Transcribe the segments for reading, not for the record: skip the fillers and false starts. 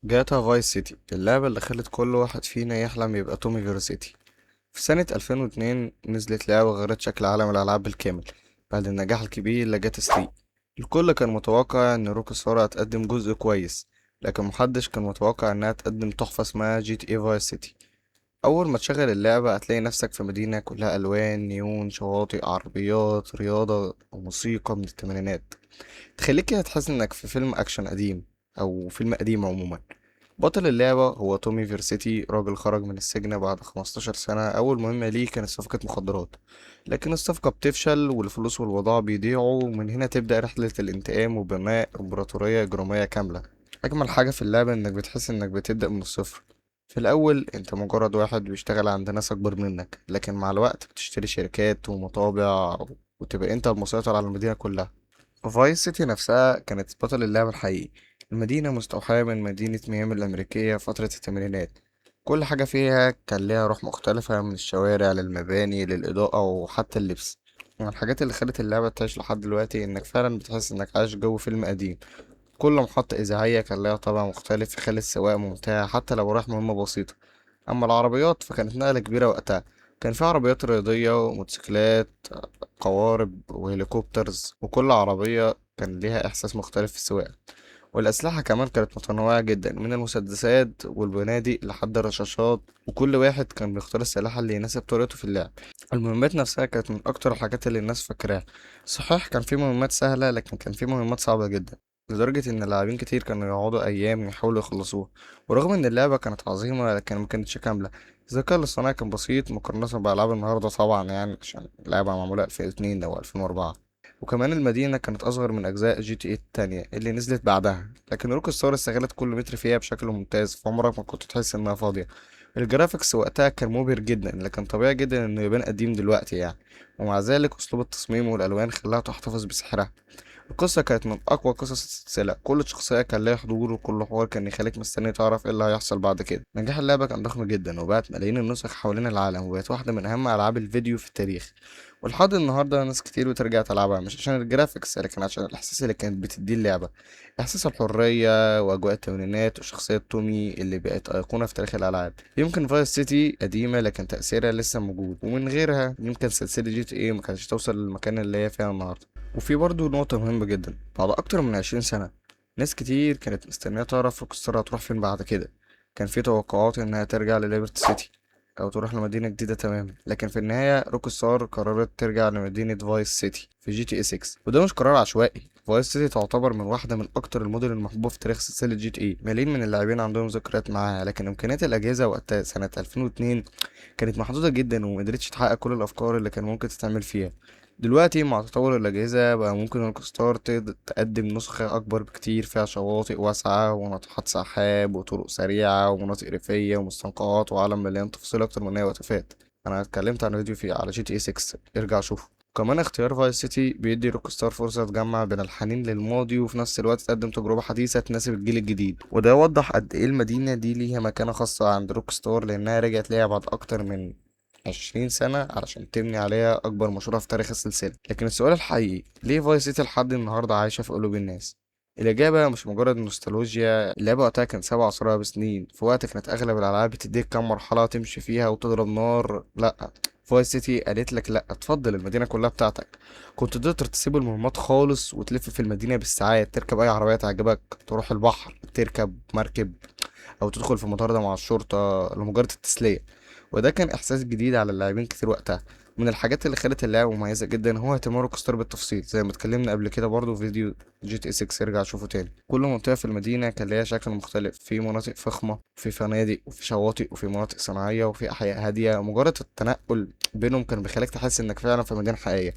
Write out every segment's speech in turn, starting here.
جاتا فايس سيتي، اللعبة اللي خلت كل واحد فينا يحلم يبقى تومي فيرسيتي. في سنة 2002 نزلت لعبة غيرت شكل عالم الألعاب بالكامل بعد النجاح الكبير لجاتا 3. الكل كان متوقع إن روكستار هتقدم جزء كويس، لكن محدش كان متوقع إنها تقدم تحفة اسمها جي تي اي فايس سيتي. أول ما تشغل اللعبة هتلاقي نفسك في مدينة كلها ألوان نيون، شواطئ، عربيات رياضة، وموسيقى من الثمانينات تخليك كده تحس إنك في فيلم أكشن قديم، أو فيلم قديم عموما. بطل اللعبة هو تومي فيرسيتي، راجل خرج من السجن بعد 15 سنة. أول مهمة ليه كانت صفقة مخدرات، لكن الصفقة بتفشل والفلوس والبضاعة بيضيعوا، ومن هنا تبدأ رحلة الانتقام وبناء إمبراطورية إجرامية كاملة. أجمل حاجة في اللعبة إنك بتحس إنك بتبدأ من الصفر. في الأول أنت مجرد واحد بيشتغل عند ناس أكبر منك، لكن مع الوقت بتشتري شركات ومطابع وتبقى أنت المسيطر على المدينة كلها. فايس سيتي نفسها كانت بطل اللعبة الحقيقي. المدينة مستوحاة من مدينة ميامي الأمريكية في فترة الثمانينات. كل حاجة فيها كان ليها روح مختلفة، من الشوارع للمباني للإضاءة وحتى اللبس. من الحاجات اللي خلت اللعبة تعيش لحد دلوقتي إنك فعلا بتحس إنك عايش جو فيلم قديم. كل محطة إذاعية كان ليها طابع مختلف يخلي السواقة ممتعة حتى لو رايح مهمة بسيطة. أما العربيات فكانت نقلة كبيرة وقتها. كان في عربيات رياضية وموتوسيكلات، قوارب وهليكوبترز، وكل عربية كان ليها إحساس مختلف في السواقة. والأسلحة كمان كانت متنوعة جدا، من المسدسات والبنادق لحد الرشاشات، وكل واحد كان بيختار السلاح اللي يناسب طريقته في اللعب. المهمات نفسها كانت من أكتر الحاجات اللي الناس فاكراها. صحيح كان في مهمات سهلة، لكن كان في مهمات صعبة جدا، لدرجة إن اللاعبين كتير كانوا يقعدوا أيام يحاولوا يخلصوها. ورغم إن اللعبة كانت عظيمة لكن ما كانتش كاملة. الذكاء الاصطناعي كان بسيط مقارنة بألعاب النهاردة طبعا، يعني عشان اللعبة معمولة 2002 أو 2004. وكمان المدينة كانت أصغر من أجزاء جي تي اي التانية اللي نزلت بعدها، لكن روك ستار استغلت كل متر فيها بشكل ممتاز، فعمرك ما كنت تحس إنها فاضية. ال graphics وقتها كان مبهر جدا، لكن طبيعي جدا إنه يبان قديم دلوقتي يعني. ومع ذلك أسلوب التصميم والألوان خلاها تحتفظ بسحرها. القصة كانت من أقوى قصص السلسلة، كل شخصية كان ليها حضور وكل حوار كان يخليك مستني تعرف ايه اللي هيحصل بعد كده. نجاح اللعبة كان ضخم جدا، وباعت ملايين النسخ حوالين العالم، وبقت واحدة من أهم ألعاب الفيديو في التاريخ. ولحد النهاردة ناس كتير بترجع تلعبها، مش عشان ال graphics لكن عشان الإحساس اللي كانت بتديه اللعبة، إحساس الحرية وأجواء التمانينات وشخصية تومي اللي بقت أيقونة في تاريخ الألعاب. يمكن فايس سيتي قديمة لكن تأثيرها لسه موجود، ومن غيرها يمكن سلسلة جي تي اي ما كانتش توصل للمكان اللي هي فيها النهاردة. وفي برضه نقطة مهمة جدا، بعد أكتر من 20 سنة ناس كتير كانت مستنية تعرف روكستار هتروح فين بعد كده. كان في توقعات إنها ترجع لليبرتي سيتي أو تروح لمدينة جديدة تماما، لكن في النهاية روكستار قررت ترجع لمدينة فايس سيتي في جي تي اي 6. وده مش قرار عشوائي. فايس سيتي تعتبر من واحدة من أكتر المدن المحبوبة في تاريخ سلسلة جي تي اي، ملايين من اللاعبين عندهم ذكريات معاها. لكن إمكانيات الأجهزة وقتها سنة 2002 كانت محدودة جدا، ومقدرتش تحقق كل الأفكار اللي كان ممكن تتعمل فيها. دلوقتي مع تطور الأجهزة بقى ممكن روكستار تقدم نسخة أكبر بكتير، فيها شواطئ واسعة وناطحات سحاب وطرق سريعة ومناطق ريفية ومستنقعات وعالم مليان تفاصيل أكتر من أي وقت فات. أنا اتكلمت عن فيديو فيه على جي تي اي 6، ارجع شوفه. كمان اختيار فايس سيتي بيدي روكستار فرصة تجمع بين الحنين للماضي وفي نفس الوقت تقدم تجربة حديثة تناسب الجيل الجديد. وده وضح قد ايه المدينة دي ليها مكانة خاصة عند روكستار، لأنها رجعت ليها بعد أكتر من 20 سنة علشان تبني عليها أكبر مشروع في تاريخ السلسلة. لكن السؤال الحقيقي، ليه فايس سيتي لحد النهاردة عايشة في قلوب الناس؟ الإجابة مش مجرد نوستالجيا. اللعبة وقتها كان سابق عصرها بسنين، في وقت كانت أغلب الألعاب بتديك كام مرحلة تمشي فيها وتضرب نار. لأ، فايس سيتي قالت لك لأ، اتفضل المدينة كلها بتاعتك. كنت تقدر تسيب المهمات خالص وتلف في المدينة بالساعات، تركب أي عربية تعجبك، تروح البحر، تركب مركب، او تدخل في مطاردة مع الشرطة لمجرد التسلية. وده كان احساس جديد على اللاعبين كتير وقتها. من الحاجات اللي خلت اللعبة مميزة جدا هو اهتمام روكستار بالتفصيل، زي ما اتكلمنا قبل كده برضو في فيديو جي تي 6، ارجع شوفه تاني. كل منطقة في المدينة كان ليها شكل مختلف، في مناطق فخمة، في فنادق، وفي شواطئ، وفي مناطق صناعية، وفي أحياء هادية. مجرد التنقل بينهم كان بيخليك تحس إنك فعلا في مدينة حقيقية.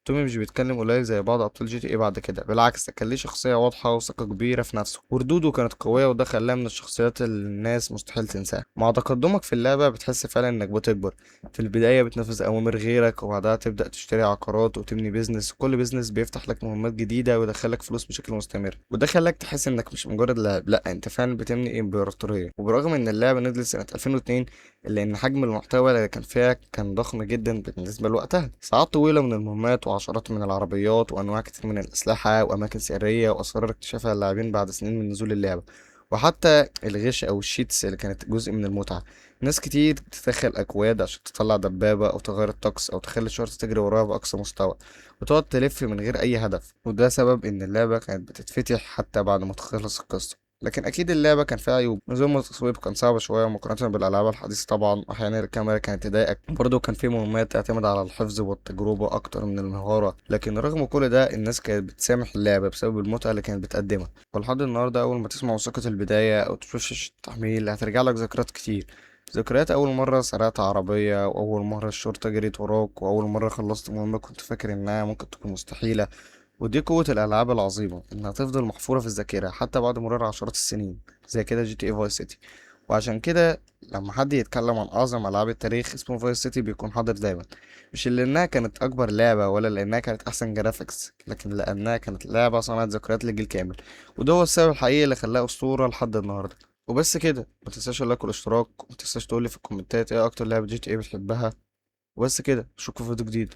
تومي مش بيتكلم قليل زي بعض ابطال جي تي ايه بعد كده، بالعكس كان ليه شخصيه واضحه وثقه كبيره في نفسه، وردوده كانت قويه، وده خلاه من الشخصيات اللي الناس مستحيل تنساها. مع تقدمك في اللعبه بتحس فعلا انك بتكبر. في البدايه بتنفذ اوامر غيرك، وبعدها تبدا تشتري عقارات وتبني business. كل business بيفتح لك مهمات جديده ويدخلك فلوس بشكل مستمر، وده خلاك تحس انك مش مجرد لاعب، لا انت فعلا بتبني امبراطوريه. وبرغم ان اللعبه نزلت سنه 2002، إلا إن حجم المحتوى اللي كان فيها كان ضخم جدا بالنسبة لوقتها. ساعات طويلة من المهمات وعشرات من العربيات وأنواع كتير من الأسلحة وأماكن سرية وأسرار اكتشفها اللاعبين بعد سنين من نزول اللعبة. وحتى الغش او ال cheats اللي كانت جزء من المتعة. ناس كتير تدخل اكواد عشان تطلع دبابة او تغير الطقس او تخلي الشرطة تجري وراها باقصى مستوى، وتقعد تلف من غير اي هدف. وده سبب ان اللعبة كانت بتتفتح حتى بعد ما تخلص القصة. لكن اكيد اللعبة كان فيها عيوب. نظام التصويب كان صعب شوية مقارنة بالالعاب الحديثة طبعا، احيانا الكاميرا كانت تضايقك، برضه كان في مهمات تعتمد على الحفظ والتجربة اكتر من المهارة. لكن رغم كل ده الناس كانت بتسامح اللعبة بسبب المتعة اللي كانت بتقدمها. ولحد النهارده اول ما تسمع موسيقى البداية او تشوف شاشة التحميل هترجع لك ذكريات كتير. ذكريات اول مرة سرقت عربية، واول مرة الشرطة جريت وراك، واول مرة خلصت مهمة كنت فاكر انها ممكن تكون مستحيلة. ودي قوة الألعاب العظيمة، إنها تفضل محفورة في الذاكرة حتى بعد مرور عشرات السنين، زي كده GTA Vice City. وعشان كده لما حد يتكلم عن أعظم ألعاب التاريخ اسمه Vice City بيكون حاضر دايما، مش لأنها كانت أكبر لعبة ولا لأنها كانت أحسن graphics، لكن لأنها كانت لعبة صنعت ذكريات لجيل كامل، وده هو السبب الحقيقي اللي خلاها أسطورة لحد النهاردة. وبس كده، ما تنساش ال like والاشتراك، وما تنساش تقولي في الكومنتات ايه أكتر لعبة GTA بتحبها. وبس كده، اشوفكم في فيديو جديد.